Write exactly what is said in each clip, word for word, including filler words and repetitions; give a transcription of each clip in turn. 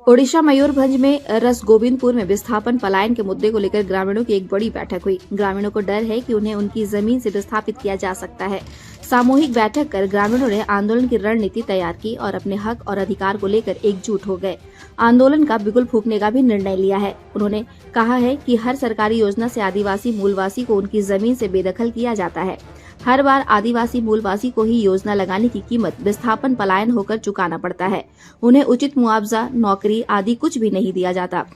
ओडिशा मयूरभंज में रस गोविंदपुर में विस्थापन पलायन के मुद्दे को लेकर ग्रामीणों की एक बड़ी बैठक हुई। ग्रामीणों को डर है कि उन्हें उनकी जमीन से विस्थापित किया जा सकता है। सामूहिक बैठक कर ग्रामीणों ने आंदोलन की रणनीति तैयार की और अपने हक और अधिकार को लेकर एकजुट हो गए। आंदोलन का बिगुल फूंकने का भी निर्णय लिया है। उन्होंने कहा है कि हर सरकारी योजना से आदिवासी मूलवासी को उनकी जमीन से बेदखल किया जाता है। हर बार आदिवासी मूलवासी को ही योजना लगाने की कीमत विस्थापन पलायन होकर चुकाना पड़ता है। उन्हें उचित मुआवजा, नौकरी आदि कुछ भी नहीं दिया जाता।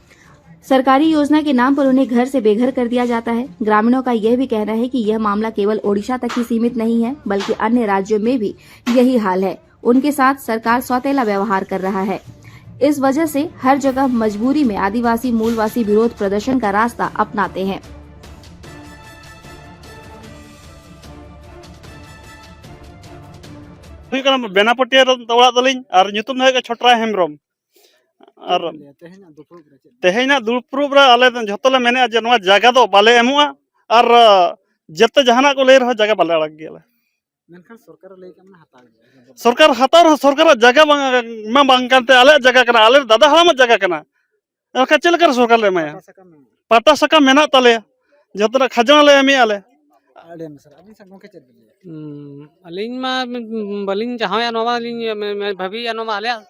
सरकारी योजना के नाम पर उन्हें घर से बेघर कर दिया जाता है। ग्रामीणों का यह भी कहना है कि यह मामला केवल ओडिशा तक ही सीमित नहीं है, बल्कि अन्य राज्यों में भी यही हाल है। उनके साथ सरकार सौतेला व्यवहार कर रहा है। इस वजह से हर जगह मजबूरी में आदिवासी मूलवासी विरोध प्रदर्शन का रास्ता अपनाते हैं। ᱦᱩᱭᱩᱜ ᱠᱟᱱᱟ ᱵᱮᱱᱟᱯᱚᱴᱤᱭᱟ ᱨᱮ ᱚᱲᱟᱜ ᱛᱟᱹᱞᱤᱧ ᱟᱨ ᱧᱩᱛᱩᱢ ᱫᱚ ᱦᱩᱭᱩᱜ ᱠᱟᱱᱟ ᱪᱷᱚᱴᱨᱟᱭ ᱦᱮᱢᱵᱨᱚᱢ᱾ ᱟᱨ ᱛᱮᱦᱮᱧᱟᱜ ᱫᱩᱯᱲᱩᱵ ᱨᱮ ᱪᱮᱫ? ᱛᱮᱦᱮᱧᱟᱜ ᱫᱩᱯᱲᱩᱵ ᱨᱮ ᱟᱞᱮ ᱫᱚ ᱡᱷᱚᱛᱚ ᱞᱮ ᱢᱮᱱᱮᱫᱼᱟ ᱡᱮ ᱱᱚᱣᱟ ᱡᱟᱭᱜᱟ ᱫᱚ ᱵᱟᱞᱮ ᱮᱢᱚᱜᱼᱟ ᱟᱨ ᱡᱮᱛᱮ ᱡᱟᱦᱟᱱᱟᱜ ᱠᱚ ᱞᱟᱹᱭ ᱨᱮᱦᱚᱸ ᱡᱟᱭᱜᱟ ᱵᱟᱞᱮ ᱟᱲᱟᱜ ᱜᱮᱭᱟᱞᱮ᱾ ᱢᱮᱱᱠᱷᱟᱱ ᱥᱚᱨᱠᱟᱨ ᱞᱟᱹᱭ ᱠᱟᱜ ᱢᱮ ᱦᱟᱛᱟᱣ ᱜᱮᱭᱟ᱾ ᱥᱚᱨᱠᱟᱨ ᱦᱟᱛᱟᱣ ᱨᱮᱦᱚᱸ ᱥᱚᱨᱠᱟᱨᱟᱜ ᱡᱟᱭᱜᱟ ᱵᱟᱝ ᱢᱟ ᱵᱟᱝ ᱠᱟᱱᱛᱮ ᱟᱞᱮᱭᱟᱜ ᱡᱟᱭᱜᱟ ᱠᱟᱱᱟ, ᱟᱞᱮ ᱫᱟᱫᱟ ᱦᱟᱲᱟᱢᱟᱜ ᱡᱟᱭᱜᱟ ᱠᱟᱱᱟ᱾ ᱮᱱᱠᱷᱟᱱ ᱪᱮᱫ ᱞᱮᱠᱟᱨᱮ ᱥᱚᱨᱠᱟᱨ ᱞᱮ ᱮᱢᱟᱭᱟ? ᱯᱟᱴᱟ ᱥᱟᱠᱟᱢ ᱢᱮᱱᱟᱜᱼᱟ᱾ ᱯᱟᱴᱟ ᱥᱟᱠᱟᱢ ᱢᱮᱱᱟᱜ ᱛᱟᱞᱮᱭᱟ, ᱡᱚᱛᱚᱱᱟᱜ ᱠᱷᱟᱡᱽᱱᱟ ᱞᱮ ᱮᱢᱮᱜᱼᱟ ᱞᱮ᱾ ᱟᱹᱰᱤ ᱟᱭᱢᱟ ᱥᱟᱨᱦᱟᱣ᱾ ᱟᱹᱵᱤᱱ ᱥᱮᱫ ᱜᱚᱢᱠᱮ ᱪᱮᱫ ᱵᱤᱱ ᱞᱟᱹᱭᱟ? ᱦᱩᱸ, ᱟᱹᱞᱤᱧ ᱢᱟ ᱵᱟᱹᱞᱤᱧ ᱪᱟᱦᱟᱣᱮᱫᱼᱟ ᱱᱚᱣᱟ ᱢᱟ ᱟᱹᱞᱤᱧ ᱢᱮ- ᱢᱮ- ᱵᱷᱟᱹᱵᱤᱭᱮᱫᱼᱟ ᱱᱚᱣᱟ ᱢᱟ ᱟᱞᱮᱭᱟᱜ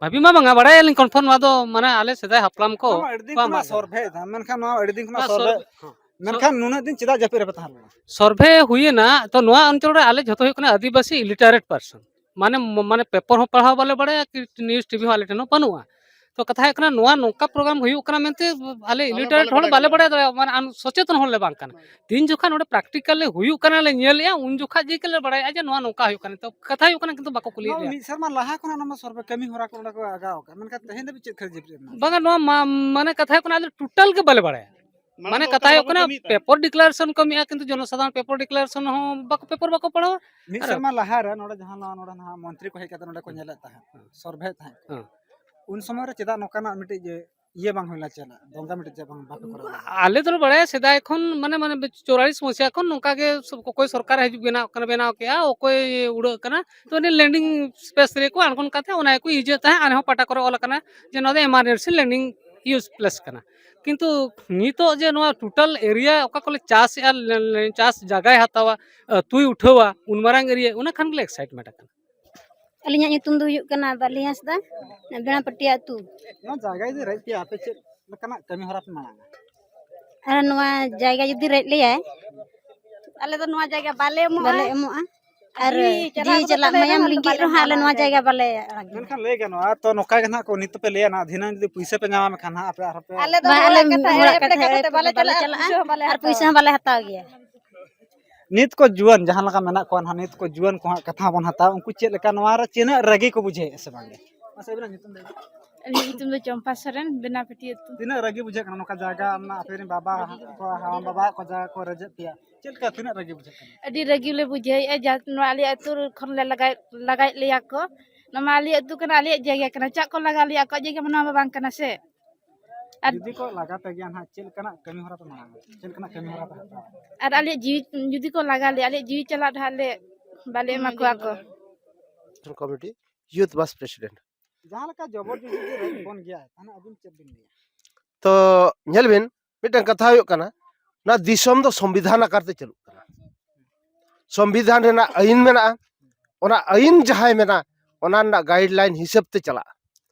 ᱵᱷᱟᱹᱵᱤ ᱢᱟ ᱵᱟᱝᱟ, ᱵᱟᱲᱟᱭᱟᱞᱤᱧ ᱠᱚᱱᱯᱷᱟᱨᱢ ᱱᱚᱣᱟ ᱫᱚ ᱢᱟᱱᱮ ᱟᱞᱮ ᱥᱮᱫᱟᱭ ᱦᱟᱯᱲᱟᱢ ᱠᱚ ᱱᱚᱣᱟ ᱢᱟ ᱟᱹᱰᱤ ᱫᱤᱱ ᱠᱚᱣᱟᱜ ᱠᱷᱚᱱᱟᱜ ᱢᱟ ᱥᱚᱨᱵᱷᱮ ᱫᱟ, ᱢᱮᱱᱠᱷᱟᱱ ᱱᱚᱣᱟ ᱟᱹᱰᱤ ᱫᱤᱱ ᱠᱷᱚᱱᱟᱜ ᱱᱚᱣᱟ ᱥᱚᱨᱵᱷᱮ ᱥᱚᱨ- ᱢᱮᱱᱠᱷᱟᱱ ᱱᱩᱱᱟᱹᱜ ᱫᱤᱱ ᱪᱮᱫᱟᱜ ᱡᱟᱹᱯᱤᱫ ᱨᱮᱯᱮ ᱛᱟᱦᱮᱸ ᱞᱮᱱᱟ? ᱥᱚᱨᱵᱷᱮ ᱦᱩᱭᱮᱱᱟ ᱛᱚ ᱱᱚᱣᱟ ᱚᱧᱪᱚᱞ ᱨᱮ ᱟᱞᱮ ᱡᱷᱚᱛᱚ ᱦᱩᱭᱩᱜ ᱠᱟᱱᱟ ᱟᱹᱫᱤᱵᱟᱹᱥᱤ ᱤᱞᱤᱴᱟᱨᱮᱴ ᱯᱟᱨᱥᱚᱱ, ᱢᱟᱱᱮ ᱢᱟᱱᱮ ᱯᱮᱯᱟᱨ ᱦᱚᱸ ᱯᱟᱲᱦᱟᱣ ᱵᱟᱞᱮ ᱵᱟᱲᱟᱭᱟ ᱠᱤ ᱱᱤᱭᱩᱡᱽ ᱴᱤᱵᱷᱤ ᱦᱚᱸ ᱟᱞᱮ ᱴᱷᱮᱱ ᱦᱚᱸ ᱵᱟᱹᱱᱩᱜᱼᱟ᱾ ᱛᱚ ᱠᱟᱛᱷᱟ ᱦᱩᱭᱩᱜ ᱠᱟᱱᱟ ᱱᱚᱣᱟ ᱱᱚᱝᱠᱟ ᱯᱨᱳᱜᱨᱟᱢ ᱦᱩᱭᱩᱜ ᱠᱟᱱᱟ ᱢᱮᱱᱛᱮ ᱟᱞᱮ ᱤᱞᱤᱴᱟᱨᱮᱴ ᱦᱚᱲ ᱵᱟᱞᱮ ᱵᱟᱲᱟᱭ ᱫᱟᱲᱮᱭᱟᱜᱼᱟ, ᱢᱟᱱᱮ ᱟᱱ- ᱥᱚᱪᱮᱛᱚᱱ ᱦᱚᱲ ᱞᱮ ᱵᱟᱝ ᱠᱟᱱᱟ᱾ ᱛᱤᱱ ᱡᱚᱠᱷᱚᱱ ᱱᱚᱰᱮ ᱯᱨᱮᱠᱴᱤᱠᱟᱞ ᱞᱮ ᱦᱩᱭᱩᱜ ᱠᱟᱱᱟ ᱞᱮ ᱧᱮᱞᱮᱜᱼᱟ ᱩᱱ ᱡᱚᱠᱷᱟᱡ ᱜᱮ ᱞᱮ ᱵᱟᱲᱟᱭᱟ ᱡᱮ ᱱᱚᱣᱟ ᱱᱚᱝᱠᱟ ᱦᱩᱭᱩᱜ ᱠᱟᱱᱟ᱾ ᱛᱚ ᱠᱟᱛᱷᱟ ᱦᱩᱭᱩᱜ ᱠᱟᱱᱟ ᱠᱤᱱᱛᱩ ᱵᱟᱠᱚ ᱠᱩᱞᱤᱭᱮᱫ ᱱᱚᱣᱟ ᱞᱮᱭᱟ᱾ ᱢᱤᱫ ᱥᱮᱨᱢᱟ ᱞᱟᱦᱟ ᱠᱷᱚᱱᱟᱜ ᱱᱚᱣᱟ ᱥᱚᱨᱵᱷᱮ ᱠᱟᱹᱢᱤ ᱦᱚᱨᱟ ᱠᱚ ᱚᱸᱰᱮ ᱠᱚ ᱟᱜᱟᱣ ᱟᱠᱟᱫ, ᱢᱮᱱᱠᱷᱟᱱ ᱛᱮᱦᱮᱧ ᱫᱷᱟᱹᱵᱤᱡ ᱪᱮᱫ ᱠᱷᱟᱹᱛᱤᱨ ᱡᱟᱹᱯᱤᱫ ᱨᱮ ᱢᱮᱱᱟᱜᱼᱟ? ᱵᱟᱝᱟ, ᱱᱚᱣᱟ ᱢᱟ- ᱢᱟᱱᱮ ᱠᱟᱛᱷᱟ ᱦᱩᱭᱩᱜ ᱠᱟᱱᱟ ᱟᱞᱮ ᱴᱳᱴᱟᱞ ᱜᱮ ᱵᱟᱞᱮ ᱵᱟᱲᱟᱭᱟ᱾ ᱢᱟᱱᱮ ᱠᱟᱛᱷᱟ ᱦᱩᱭᱩᱜ ᱠᱟᱱᱟ ᱯᱮᱯᱚᱨ ᱰᱤᱠᱞᱟᱨᱮᱥᱚᱱ ᱠᱚ ᱮᱢᱮᱜᱼᱟ ᱠᱤᱱᱛᱩ ᱡᱚᱱᱚᱥᱟᱫᱷᱟᱨᱚᱱ ᱯᱮᱯᱚᱨ ᱰᱤᱠᱞᱟᱨᱮᱥᱚᱱ ᱦᱚᱸ ᱵᱟᱠᱚ ᱯᱮᱯᱚᱨ ᱵᱟᱠᱚ ᱯᱟᱲᱦᱟᱣᱟ᱾ ᱢᱤᱫ ᱟᱨ- ᱥᱮᱨᱢᱟ ᱞᱟᱦᱟ ᱨᱮ ᱱᱚᱰᱮ ᱡᱟᱦᱟᱸ ᱱᱚᱣᱟ ᱱᱚᱰᱮ ᱱᱟᱦᱟᱜ ᱢᱚᱱᱛᱨᱤ ᱠᱚ ᱦᱮᱡ ᱠᱟᱛᱮ ᱱᱚᱰᱮ ᱠᱚ ᱧᱮᱞᱮᱫ ᱛᱟᱦᱮᱸᱫ, ᱥᱚᱨᱵᱷᱮ ᱛᱟᱦᱮᱸᱫ ᱠᱚ᱾ ᱦᱮᱸ᱾ ᱩᱱ ᱥᱚᱢᱚᱭ ᱨᱮ ᱪᱮᱫᱟᱜ ᱱᱚᱝᱠᱟᱱᱟᱜ ᱢᱤᱫᱴᱤᱡ ᱡᱮ ᱤᱭᱟᱹ ᱵᱟᱝ ᱦᱩᱭ ᱞᱮᱱᱟ, ᱪᱮᱫ ᱫᱚᱝᱜᱟ ᱢᱤᱴᱤᱡ ᱪᱮᱫ ᱵᱟᱝ ᱵᱟᱯᱮ ᱠᱚᱨᱟᱣ ᱞᱮᱫᱟ? ᱟᱞᱮ ᱫᱚᱞᱮ ᱵᱟᱲᱟᱭᱟ ᱥᱮᱫᱟᱭ ᱠᱷᱚᱱ, ᱢᱟᱱᱮ, ᱢᱟᱱᱮ, ᱪᱩᱣᱟᱞᱤᱥ ᱢᱚᱥᱤᱦᱟ ᱠᱷᱚᱱ ᱱᱚᱝᱠᱟ ᱜᱮ ᱥᱚᱵ-, ᱚᱠᱚᱭ ᱥᱚᱨᱠᱟᱨ ᱦᱤᱡᱩᱜ ᱵᱮᱱᱟᱣ ᱠᱟᱱᱟ, ᱵᱮᱱᱟᱣ ᱠᱮᱜᱼᱟ, ᱚᱠᱚᱭ ᱩᱲᱟᱹᱜ ᱠᱟᱱᱟ, ᱛᱚ ᱩᱱᱤ landing space ᱨᱮᱠᱚ ᱟᱬᱜᱚᱱ ᱠᱟᱛᱮ ᱚᱱᱟ ᱜᱮᱠᱚ ᱤᱭᱩᱡᱮᱫ ᱛᱟᱦᱮᱸᱫ᱾ ᱟᱨᱦᱚᱸ ᱯᱟᱴᱟ ᱠᱚᱨᱮ ᱚᱞ ᱟᱠᱟᱱᱟ ᱡᱮ ᱱᱚᱣᱟ ᱫᱚ emergency landing use place ᱠᱟᱱᱟ᱾ ᱠᱤᱱᱛᱩ ᱱᱤᱛᱚᱜ ᱡᱮ ᱱᱚᱣᱟ total area ᱚᱠᱟ ᱠᱚᱞᱮ ᱪᱟᱥᱮᱜᱼᱟ, ᱞᱮ-, ᱞᱮ-, ᱪᱟᱥ ᱡᱟᱭᱜᱟᱭ ᱦᱟᱛᱟᱣᱟ, ᱟᱹᱛᱩᱭ ᱩᱴᱷᱟᱹᱣᱟ, ᱩᱱ ᱢᱟᱨᱟᱝ area, ᱚᱱᱟ ᱠᱷᱟᱱ ᱜᱮᱞᱮ excitement ᱟᱠᱟᱱᱟ᱾ ᱟᱹᱞᱤᱧᱟᱜ ᱧᱩᱛᱩᱢ ᱫᱚ ᱦᱩᱭᱩᱜ ᱠᱟᱱᱟ ᱵᱟᱹᱞᱤ ᱦᱟᱸᱥᱫᱟ, ᱵᱮᱲᱟᱯᱟᱹᱴᱤᱭᱟᱹ ᱟᱹᱛᱩ᱾ ᱱᱚᱣᱟ ᱡᱟᱭᱜᱟ ᱡᱩᱫᱤ ᱨᱮᱡ ᱯᱮᱭᱟ, ᱟᱯᱮ ᱪᱮᱫ ᱞᱮᱠᱟᱱᱟᱜ ᱠᱟᱹᱢᱤ ᱦᱚᱨᱟ ᱯᱮ ᱢᱟᱲᱟᱝᱟ? ᱟᱨ ᱱᱚᱣᱟ ᱡᱟᱭᱜᱟ ᱡᱩᱫᱤ ᱨᱮᱡ ᱞᱮᱭᱟᱭ, ᱟᱞᱮ ᱫᱚ ᱱᱚᱣᱟ ᱡᱟᱭᱜᱟ ᱵᱟᱞᱮ ᱮᱢᱚᱜᱼᱟ᱾ ᱵᱟᱞᱮ ᱮᱢᱚᱜᱼᱟ᱾ ᱟᱨ ᱡᱤᱣᱤ ᱪᱟᱞᱟᱜ ᱡᱤᱣᱤ ᱠᱚᱫᱚ ᱪᱟᱞᱟᱜ ᱛᱟᱞᱮ ᱢᱟᱭᱟᱢ ᱨᱮᱦᱚᱸ ᱞᱤᱸᱜᱤᱜ ᱵᱟᱞᱮ ᱨᱮᱦᱚᱸ ᱟᱞᱮ ᱮᱢᱚᱜᱼᱟ ᱱᱚᱣᱟ ᱱᱚᱣᱟ ᱡᱟᱭᱜᱟ ᱡᱟᱭᱜᱟ᱾ ᱵᱟᱞᱮ ᱟᱲᱟᱜᱟ᱾ ᱢᱮᱱᱠᱷᱟᱱ ᱞᱟᱹᱭ ᱜᱟᱱᱚᱜᱼᱟ ᱛᱚ, ᱱᱚᱝᱠᱟ ᱜᱮ ᱱᱟᱦᱟᱜ ᱠᱚ ᱱᱤᱛ ᱫᱚᱯᱮ ᱞᱟᱹᱭᱟ, ᱱᱟᱦᱟᱜ ᱫᱷᱤᱱᱟᱹᱝ ᱡᱩᱫᱤ ᱯᱩᱭᱥᱟᱹ ᱯᱮ ᱧᱟᱢᱟ, ᱢᱮᱱᱠᱷᱟᱱ ᱱᱟᱦᱟᱜ ᱟᱯᱮ ᱟᱨᱦᱚᱸ ᱯᱮ ᱟᱞᱮ ᱫᱚ ᱵᱟᱞᱮ ᱚᱲᱟᱜ ᱠᱟᱛᱷᱟ ᱪᱟᱞᱟᱜᱼᱟ, ᱮᱲᱮ ᱯᱩᱭᱥᱟᱹ ᱮᱯᱮᱲᱮ ᱦᱚᱸ ᱠᱟᱛᱷᱟ ᱵᱟᱞᱮ ᱠᱟᱛᱮ ᱪᱟᱞᱟᱜᱼᱟ, ᱵᱟᱞᱮ ᱯᱩᱭᱥᱟᱹ ᱦᱟᱛᱟᱣᱟ᱾ ᱦᱚᱸ ᱵᱟᱞᱮ ᱟᱨ ᱯᱩᱭᱥᱟᱹ ᱦᱟᱛᱟᱣᱟ᱾ ᱦᱚᱸ ᱵᱟᱞᱮ ᱦᱟᱛᱟᱣ ᱜᱮᱭᱟ᱾ ᱱᱤᱛ ᱠᱚ ᱡᱩᱣᱟᱹᱱ ᱡᱟᱦᱟᱸ ᱞᱮᱠᱟ ᱢᱮᱱᱟᱜ ᱠᱚᱣᱟ ᱱᱟᱦᱟᱜ, ᱱᱤᱛ ᱠᱚ ᱡᱩᱣᱟᱹᱱ ᱠᱚ ᱦᱟᱸᱜ ᱠᱟᱛᱷᱟ ᱵᱚᱱ ᱦᱟᱛᱟᱣᱟ, ᱩᱱᱠᱩ ᱪᱮᱫ ᱞᱮᱠᱟ ᱱᱚᱣᱟ ᱨᱮ ᱛᱤᱱᱟᱹᱜ ᱨᱟᱹᱜᱤ ᱠᱚ ᱵᱩᱡᱷᱟᱹᱣᱮᱫᱼᱟ ᱥᱮ ᱵᱟᱝᱜᱮ? ᱢᱟᱥᱮ ᱟᱹᱵᱤᱱᱟᱜ ᱧᱩᱛᱩᱢ ᱫᱚ? ᱟᱹᱞᱤᱧᱟᱜ ᱧᱩᱛᱩᱢ ᱫᱚ ᱪᱚᱢᱯᱟ ᱥᱚᱨᱮᱱ, ᱵᱮᱱᱟᱯᱟᱹᱴᱤ ᱟᱹᱛᱩ᱾ ᱛᱤᱱᱟᱹᱜ ᱨᱟᱹᱜᱤ ᱵᱩᱡᱷᱟᱹᱜ ᱠᱟᱱᱟ ᱱᱚᱝᱠᱟ ᱡᱟᱭᱜᱟ ᱨᱮᱱᱟᱜ ᱟᱯᱮ ᱨᱮᱱ ᱵᱟᱵᱟ ᱠᱚ, ᱦᱟᱲᱟᱢ ᱵᱟᱵᱟ ᱠᱚ ᱡᱟᱭᱜᱟ ᱠᱚ ᱨᱮᱡᱮᱫ ᱯᱮᱭᱟ? ᱪᱮᱫ ᱞᱮᱠᱟ, ᱛᱤᱱᱟᱹᱜ ᱨᱟᱹᱜᱤ ᱵᱩᱡᱷᱟᱹᱜ ᱠᱟᱱᱟ? ᱟᱹᱰᱤ ᱨᱟᱹᱜᱤ ᱞᱮ ᱵᱩᱡᱷᱟᱹᱣᱮᱫᱼᱟ, ᱡᱟ ᱱᱚᱣᱟ ᱟᱞᱮ ᱟᱹᱛᱩ ᱠᱷᱚᱱ ᱞᱮ ᱞᱟᱜᱟᱭ-, ᱞᱟᱜᱟᱭᱮᱫ ᱞᱮᱭᱟ ᱠᱚ᱾ ᱱᱚᱣᱟ ᱢᱟ ᱟᱞᱮ ᱟᱹᱛᱩ ᱠᱟᱱᱟ, ᱟᱞᱮᱭᱟᱜ ᱡᱟᱭᱜᱟ ᱠᱟᱱᱟ, ᱪᱟᱜ ᱠᱚ ᱞᱟᱜᱟ ᱞᱮᱭᱟ, ᱟᱠᱚᱣᱟᱜ ᱡᱟᱭᱜᱟ ᱢᱟ ᱱᱚᱣᱟ ᱢᱟ ᱵᱟᱝ ᱠᱟᱱᱟ ᱥᱮ᱾ ᱟᱨ ᱡᱩᱫᱤ ᱠᱚ ᱞᱟᱜᱟ ᱯᱮ ᱜᱮᱭᱟ ᱱᱟᱦᱟᱜ, ᱪᱮᱫ ᱞᱮᱠᱟᱱᱟᱜ ᱠᱟᱹᱢᱤ ᱦᱚᱨᱟ ᱯᱮ ᱢᱟᱲᱟᱝᱟ? ᱪᱮᱫ ᱞᱮᱠᱟᱱᱟᱜ ᱠᱟᱹᱢᱤ ᱦᱚᱨᱟ ᱯᱮ ᱦᱟᱛᱟᱣᱟ? ᱟᱨ ᱟᱞᱮᱭᱟᱜ ᱡᱤᱣᱤ ᱡᱩᱫᱤ ᱠᱚ ᱞᱟᱜᱟ ᱞᱮᱭᱟ, ᱟᱞᱮᱭᱟᱜ ᱡᱤᱣᱤ ᱪᱟᱞᱟᱜ ᱰᱟᱦᱟᱨ ᱞᱮ ᱵᱟᱞᱮ ᱮᱢᱟ ᱠᱚᱣᱟ ᱠᱚ᱾ Committee youth vice president. ᱡᱟᱦᱟᱸ ᱞᱮᱠᱟ ᱡᱚᱵᱚᱨ ᱡᱚᱥᱛᱤ ᱨᱮᱡ ᱵᱚᱱ ᱜᱮᱭᱟ, ᱛᱟᱦᱞᱮ ᱟᱹᱵᱤᱱ ᱪᱮᱫ ᱵᱤᱱ ᱞᱟᱹᱭᱟ? ᱛᱚ ᱧᱮᱞ ᱵᱤᱱ, ᱢᱤᱫᱴᱟᱝ ᱠᱟᱛᱷᱟ ᱦᱩᱭᱩᱜ ᱠᱟᱱᱟ, ᱱᱚᱣᱟ ᱫᱤᱥᱚᱢ ᱫᱚ ᱥᱚᱝᱵᱤᱫᱷᱟᱱ ᱟᱠᱟᱨ ᱛᱮ ᱪᱟᱹᱞᱩᱜ ᱠᱟᱱᱟ᱾ ᱥᱚᱝᱵᱤᱫᱷᱟᱱ ᱨᱮᱱᱟᱜ ᱟᱹᱭᱤᱱ ᱢᱮᱱᱟᱜᱼᱟ᱾ ᱚᱱᱟ ᱟᱹᱭᱤᱱ ᱡᱟᱦᱟᱸᱭ ᱢᱮᱱᱟ, ᱚᱱᱟ ᱨᱮᱱᱟᱜ ᱜᱟᱭᱤᱰ ᱞᱟᱭᱤᱱ ᱦᱤᱥᱟᱹᱵ ᱛᱮ ᱪᱟᱞᱟᱜᱼᱟ᱾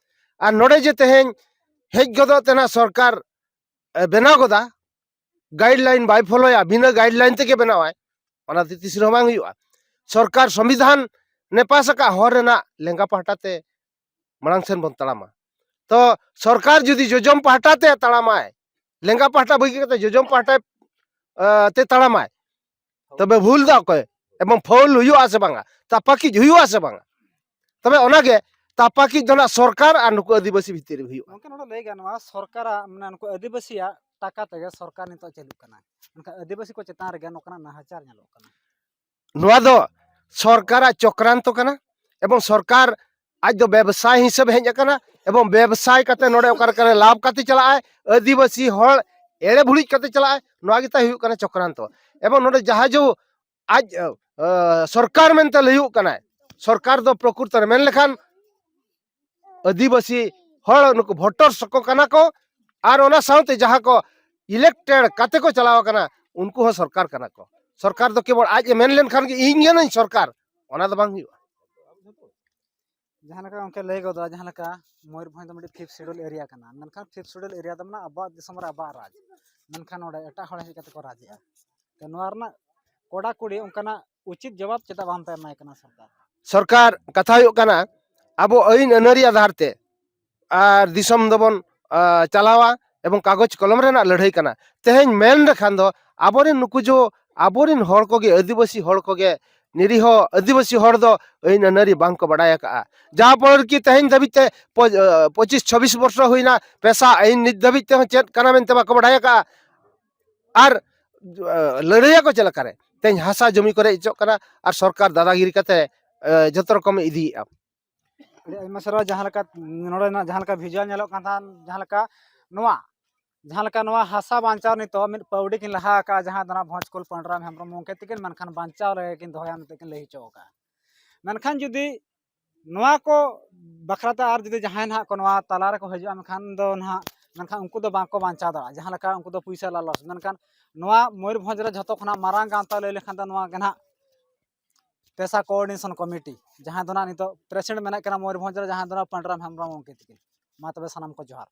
ᱟᱨ ᱱᱚᱰᱮ ᱡᱮ ᱛᱮᱦᱮᱧ ᱦᱮᱡ ᱜᱚᱫᱚᱜ ᱛᱮᱱᱟᱜ ᱥᱚᱨᱠᱟᱨ, ᱮ, ᱵᱮᱱᱟᱣ ᱜᱚᱫᱟ, ᱜᱟᱭᱤᱰ ᱞᱟᱭᱤᱱ ᱵᱟᱭ ᱯᱷᱚᱞᱳᱭᱟ, ᱵᱤᱱᱟᱹ ᱜᱟᱭᱤᱰ ᱞᱟᱭᱤᱱ ᱛᱮᱜᱮ ᱵᱮᱱᱟᱣᱟᱭ, ᱚᱱᱟ ᱫᱚ ᱛᱤᱥ ᱨᱮᱦᱚᱸ ᱵᱟᱝ ᱦᱩᱭᱩᱜᱼᱟ᱾ ᱥᱚᱨᱠᱟᱨ ᱥᱚᱝᱵᱤᱫᱷᱟᱱ ᱱᱮ ᱯᱟᱥ ᱟᱠᱟᱫ ᱦᱚᱨ ᱨᱮᱱᱟᱜ ᱞᱮᱸᱜᱟ ᱯᱟᱦᱴᱟ ᱛᱮ ᱢᱟᱲᱟᱝ ᱥᱮᱱ ᱵᱚᱱ ᱛᱟᱲᱟᱢᱟ᱾ ᱛᱚ ᱥᱚᱨᱠᱟᱨ ᱡᱩᱫᱤ ᱡᱚᱡᱚᱢ ᱯᱟᱦᱴᱟ ᱛᱮ ᱛᱟᱲᱟᱢᱟᱭ, ᱞᱮᱸᱜᱟ ᱯᱟᱦᱴᱟ ᱵᱟᱹᱜᱤ ᱠᱟᱛᱮ ᱡᱚᱡᱚᱢ ᱯᱟᱦᱴᱟ, ᱮ, ᱛᱮ ᱛᱟᱲᱟᱢᱟᱭ, ᱛᱚᱵᱮ ᱵᱷᱩᱞ ᱫᱚ ᱚᱠᱚᱭ? ᱮᱵᱚᱝ ᱯᱷᱟᱩᱞ ᱦᱩᱭᱩᱜᱼᱟ ᱥᱮ ᱵᱟᱝᱟ? ᱛᱟᱯᱟᱠᱤᱡ ᱦᱩᱭᱩᱜᱼᱟ ᱥᱮ ᱵᱟᱝᱟ? ᱛᱚᱵᱮ ᱚᱱᱟᱜᱮ ᱛᱟᱯᱟᱠᱤᱡ ᱫᱚ ᱱᱟᱜ ᱥᱚᱨᱠᱟᱨ ᱟᱨ ᱱᱩᱠᱩ ᱟᱹᱫᱤᱵᱟᱹᱥᱤ ᱵᱷᱤᱛᱤᱨ ᱨᱮ ᱦᱩᱭᱩᱜᱼᱟ᱾ ᱜᱚᱢᱠᱮ, ᱱᱚᱰᱮ ᱞᱟᱹᱭ ᱜᱟᱱᱚᱜᱼᱟ, ᱥᱚᱨᱠᱟᱨᱟᱜ, ᱢᱟᱱᱮ, ᱱᱩᱠᱩ ᱟᱹᱫᱤᱵᱟᱹᱥᱤᱭᱟᱜ ᱴᱟᱠᱟ ᱛᱮᱜᱮ ᱥᱚᱨᱠᱟᱨ ᱱᱤᱛᱚᱜ ᱪᱟᱹᱞᱩᱜ ᱠᱟᱱᱟ᱾ ᱢᱮᱱᱠᱷᱟᱱ ᱟᱹᱫᱤᱵᱟᱹᱥᱤ ᱠᱚ ᱪᱮᱛᱟᱱ ᱨᱮᱜᱮ ᱱᱚᱝᱠᱟᱱᱟᱜ ᱱᱟᱦᱟᱪᱟᱨ ᱧᱮᱞᱚᱜ ᱠᱟᱱᱟ᱾ ᱱᱚᱣᱟ ᱫᱚ ᱥᱚᱨᱠᱟᱨᱟᱜ ᱪᱚᱠᱨᱟᱱᱛᱚ ᱠᱟᱱᱟ, ᱮᱵᱚᱝ ᱥᱚᱨᱠᱟᱨ ᱟᱡ ᱫᱚ ᱵᱮᱵᱽᱥᱟᱭ ᱦᱤᱥᱟᱹᱵ ᱦᱮᱡ ᱟᱠᱟᱱᱟ᱾ ᱮᱵᱚᱝ ᱵᱮᱵᱽᱥᱟᱭ ᱠᱟᱛᱮ ᱱᱚᱰᱮ ᱚᱠᱟ ᱞᱮᱠᱟᱨᱮ ᱞᱟᱵᱷ ᱠᱟᱛᱮ ᱪᱟᱞᱟᱜᱼᱟᱭ, ᱟᱹᱫᱤᱵᱟᱹᱥᱤ ᱦᱚᱲ ᱮᱲᱮ ᱵᱷᱩᱲᱤᱡ ᱠᱟᱛᱮ ᱪᱟᱞᱟᱜᱼᱟᱭ, ᱱᱚᱣᱟ ᱜᱮᱛᱟᱭ ᱦᱩᱭᱩᱜ ᱠᱟᱱᱟ ᱪᱚᱠᱨᱟᱱᱛᱚ᱾ ᱮᱵᱚᱝ ᱱᱚᱰᱮ ᱡᱟᱦᱟᱸ ᱡᱮ ᱟᱡ, ᱟ, ᱥᱚᱨᱠᱟᱨ ᱢᱮᱱᱛᱮ ᱞᱟᱹᱭᱩᱜ ᱠᱟᱱᱟᱭ, ᱥᱚᱨᱠᱟᱨ ᱫᱚ ᱯᱨᱚᱠᱨᱤᱛᱚ ᱨᱮ ᱢᱮᱱ ᱞᱮᱠᱷᱟᱱ ᱟᱹᱫᱤᱵᱟᱹᱥᱤ ᱦᱚᱲ ᱱᱩᱠᱩ ᱵᱷᱳᱴᱟᱨᱥ ᱠᱚ ᱠᱟᱱᱟ ᱠᱚ, ᱟᱨ ᱚᱱᱟ ᱥᱟᱶᱛᱮ ᱡᱟᱦᱟᱸ ᱠᱚ ᱤᱞᱮᱠᱴᱮᱰ ᱠᱟᱛᱮ ᱠᱚ ᱪᱟᱞᱟᱣ ᱟᱠᱟᱱᱟ, ᱩᱱᱠᱩ ᱦᱚᱸ ᱥᱚᱨᱠᱟᱨ ᱠᱟᱱᱟ ᱠᱚ᱾ ᱥᱚᱨᱠᱟᱨ ᱫᱚ ᱠᱮᱵᱚᱞ ᱟᱡ ᱮ ᱢᱮᱱ ᱞᱮᱱᱠᱷᱟᱱ ᱜᱮ ᱤᱧ ᱠᱟᱹᱱᱟᱹᱧ ᱥᱚᱨᱠᱟᱨ, ᱚᱱᱟ ᱫᱚ ᱵᱟᱝ ᱦᱩᱭᱩᱜᱼᱟ᱾ ᱡᱟᱦᱟᱸ ᱞᱮᱠᱟ ᱜᱚᱢᱠᱮ ᱞᱟᱹᱭ ᱜᱚᱫᱚᱜᱼᱟ, ᱡᱟᱦᱟᱸ ᱞᱮᱠᱟ ᱢᱚᱭᱩᱨᱵᱷᱚᱸᱡᱽ ᱫᱚ ᱢᱤᱫᱴᱤᱡ ᱯᱷᱤᱯᱛᱷ ᱥᱤᱰᱩᱞ ᱮᱨᱤᱭᱟ ᱠᱟᱱᱟ, ᱢᱮᱱᱠᱷᱟᱱ ᱯᱷᱤᱯᱛᱷ ᱥᱤᱰᱩᱞ ᱮᱨᱤᱭᱟ ᱫᱚ ᱢᱟᱱᱮ ᱟᱵᱚᱣᱟᱜ ᱫᱤᱥᱚᱢ ᱨᱮ ᱟᱵᱚᱣᱟᱜ ᱨᱟᱡᱽ, ᱢᱮᱱᱠᱷᱟᱱ ᱱᱚᱰᱮ ᱮᱴᱟᱜ ᱦᱚᱲ ᱦᱮᱡ ᱠᱟᱛᱮ ᱠᱚ ᱨᱟᱡᱽ ᱮᱜᱼᱟ᱾ ᱛᱚ ᱱᱚᱣᱟ ᱨᱮᱱᱟᱜ ᱠᱚᱲᱟᱠᱩᱲᱤ ᱚᱱᱠᱟᱱᱟᱜ ᱩᱪᱤᱛ ᱡᱚᱵᱟᱵ ᱪᱮᱫᱟᱜ ᱵᱟᱝ ᱯᱮ ᱮᱢᱟᱭ ᱠᱟᱱᱟ ᱥᱚᱨᱠᱟᱨ? ᱥᱚᱨᱠᱟᱨ ᱠᱟᱛᱷᱟ ᱦᱩᱭᱩᱜ ᱠᱟᱱᱟ, ᱟᱵᱚ ᱟᱹᱭᱤᱱ ᱟᱹᱱᱟᱹᱨᱤ ᱟᱫᱷᱟᱨ ᱛᱮ ᱟᱨ ᱫᱤᱥᱚᱢ ᱫᱚᱵᱚᱱ, ᱟ, ᱪᱟᱞᱟᱣᱟ ᱮᱵᱚᱝ ᱠᱟᱜᱚᱡᱽ ᱠᱚᱞᱚᱢ ᱨᱮᱱᱟᱜ ᱞᱟᱹᱲᱦᱟᱹᱭ ᱠᱟᱱᱟ᱾ ᱛᱮᱦᱮᱧ ᱢᱮᱱ ᱞᱮᱠᱷᱟᱱ ᱫᱚ ᱟᱵᱚᱨᱮᱱ ᱱᱩᱠᱩ ᱡᱚ, ᱟᱵᱚᱨᱮᱱ ᱦᱚᱲ ᱠᱚᱜᱮ, ᱟᱹᱫᱤᱵᱟᱹᱥᱤ ᱦᱚᱲ ᱠᱚᱜᱮ, ᱱᱤᱨᱤᱦᱚ ᱟᱹᱫᱤᱵᱟᱹᱥᱤ ᱦᱚᱲ ᱫᱚ ᱟᱹᱭᱤᱱ ᱟᱹᱱᱟᱹᱨᱤ ᱵᱟᱝ ᱠᱚ ᱵᱟᱰᱟᱭ ᱟᱠᱟᱜᱼᱟ᱾ ᱡᱟᱦᱟᱸ ᱯᱚᱨ ᱠᱤ ᱛᱮᱦᱮᱧ ᱫᱷᱟᱹᱵᱤᱡ ᱛᱮ ᱯᱚ-, ᱟ, ᱯᱚᱸᱪᱤᱥ ᱪᱷᱚᱵᱵᱤᱥ ᱵᱚᱨᱥᱚ ᱦᱩᱭᱱᱟ, ᱯᱮᱥᱟ ᱟᱹᱭᱤᱱ ᱱᱤᱛ ᱫᱷᱟᱹᱵᱤᱡ ᱛᱮᱦᱚᱸ ᱪᱮᱫ ᱠᱟᱱᱟ ᱢᱮᱱᱛᱮ ᱵᱟᱠᱚ ᱵᱟᱰᱟᱭ ᱟᱠᱟᱜᱼᱟ᱾ ᱟᱨ, ᱟ, ᱞᱟᱹᱲᱦᱟᱹᱭᱟᱠᱚ ᱪᱮᱫ ᱞᱮᱠᱟᱨᱮ? ᱛᱮᱦᱮᱧ ᱦᱟᱥᱟ ᱡᱚᱢᱤ ᱠᱚ ᱨᱮᱡ ᱦᱚᱪᱚᱜ ᱠᱟᱱᱟ ᱟᱨ ᱥᱚᱨᱠᱟᱨ ᱫᱟᱫᱟᱜᱤᱨᱤ ᱠᱟᱛᱮ, ᱟ, ᱡᱚᱛᱚ ᱨᱚᱠᱚᱢ ᱤᱫᱤᱭᱮᱫᱼᱟ᱾ ᱟᱹᱰᱤ ᱟᱭᱢᱟ ᱥᱟᱨᱦᱟᱣ᱾ ᱡᱟᱦᱟᱸ ᱞᱮᱠᱟ ᱱᱚᱰᱮᱱᱟᱜ ᱡᱟᱦᱟᱸ ᱞᱮᱠᱟ ᱵᱷᱤᱡᱩᱣᱟᱞ ᱧᱮᱞᱚᱜ ᱠᱟᱱ ᱛᱟᱦᱮᱸᱱ, ᱡᱟᱦᱟᱸ ᱞᱮᱠᱟ ᱱᱚᱣᱟ, ᱡᱟᱦᱟᱸ ᱞᱮᱠᱟ ᱱᱚᱣᱟ ᱦᱟᱥᱟ ᱵᱟᱧᱪᱟᱣ ᱱᱤᱛᱚᱜ ᱢᱤᱫ ᱯᱟᱹᱣᱲᱤ ᱠᱤᱱ ᱞᱟᱦᱟ ᱟᱠᱟᱫᱼᱟ, ᱡᱟᱦᱟᱸ ᱫᱚ ᱱᱚᱣᱟ ᱵᱷᱚᱸᱡᱽᱠᱩᱞ ᱯᱟᱹᱱᱰᱨᱟᱢ ᱦᱮᱢᱵᱨᱚᱢ ᱜᱚᱢᱠᱮ ᱛᱤᱠᱤᱱ, ᱢᱮᱱᱠᱷᱟᱱ ᱵᱟᱧᱪᱟᱣ ᱨᱮᱜᱮ ᱠᱤᱱ ᱫᱚᱦᱚᱭᱟ ᱢᱮᱱᱛᱮ ᱠᱤᱱ ᱞᱟᱹᱭ ᱦᱚᱪᱚ ᱟᱠᱟᱫᱼᱟ᱾ ᱢᱮᱱᱠᱷᱟᱱ ᱡᱩᱫᱤ ᱱᱚᱣᱟ ᱠᱚ ᱵᱟᱠᱷᱨᱟᱛᱮ ᱟᱨ ᱡᱩᱫᱤ ᱡᱟᱦᱟᱸᱭ ᱱᱟᱦᱟᱜ ᱠᱚ ᱱᱚᱣᱟ ᱛᱟᱞᱟ ᱨᱮᱠᱚ ᱦᱤᱡᱩᱜᱼᱟ, ᱢᱮᱱᱠᱷᱟᱱ ᱫᱚ ᱱᱟᱦᱟᱜ, ᱢᱮᱱᱠᱷᱟᱱ ᱩᱱᱠᱩ ᱫᱚ ᱵᱟᱝᱠᱚ ᱵᱟᱧᱪᱟᱣ ᱫᱟᱲᱮᱭᱟᱜᱼᱟ᱾ ᱡᱟᱦᱟᱸ ᱞᱮᱠᱟ ᱩᱱᱠᱩ ᱫᱚ ᱯᱩᱭᱥᱟᱹ ᱞᱟᱞᱚᱪ, ᱢᱮᱱᱠᱷᱟᱱ ᱱᱚᱣᱟ ᱢᱚᱭᱩᱨᱵᱷᱚᱸᱡᱽ ᱨᱮ ᱡᱷᱚᱛᱚ ᱠᱷᱚᱱᱟᱜ ᱢᱟᱨᱟᱝ ᱜᱟᱶᱛᱟ ᱞᱟᱹᱭ ᱞᱮᱠᱷᱟᱱ ᱫᱚ ᱱᱚᱣᱟ ᱜᱮ ᱱᱟᱦᱟᱜ ᱯᱮᱥᱟ ᱠᱳᱚᱨᱰᱤᱱᱮᱥᱚᱱ ᱠᱚᱢᱤᱴᱤ, ᱡᱟᱦᱟᱸ ᱫᱚ ᱱᱟᱦᱟᱜ ᱱᱤᱛᱚᱜ ᱯᱨᱮᱥᱤᱰᱮᱱᱴ ᱢᱮᱱᱟᱜ ᱠᱤᱱᱟ ᱢᱚᱭᱩᱨᱵᱷᱚᱸᱡᱽ ᱨᱮ, ᱡᱟᱦᱟᱸᱭ ᱫᱚ ᱱᱟᱦᱟᱜ ᱯᱟᱹᱱᱰᱨᱟᱢ ᱦᱮᱢᱵᱨᱚᱢ ᱜᱚᱢᱠᱮ ᱛᱤᱠᱤᱱ᱾ ᱢᱟ ᱛᱚᱵᱮ ᱥᱟᱱᱟᱢ ᱠᱚ ᱡᱚᱦᱟᱨ᱾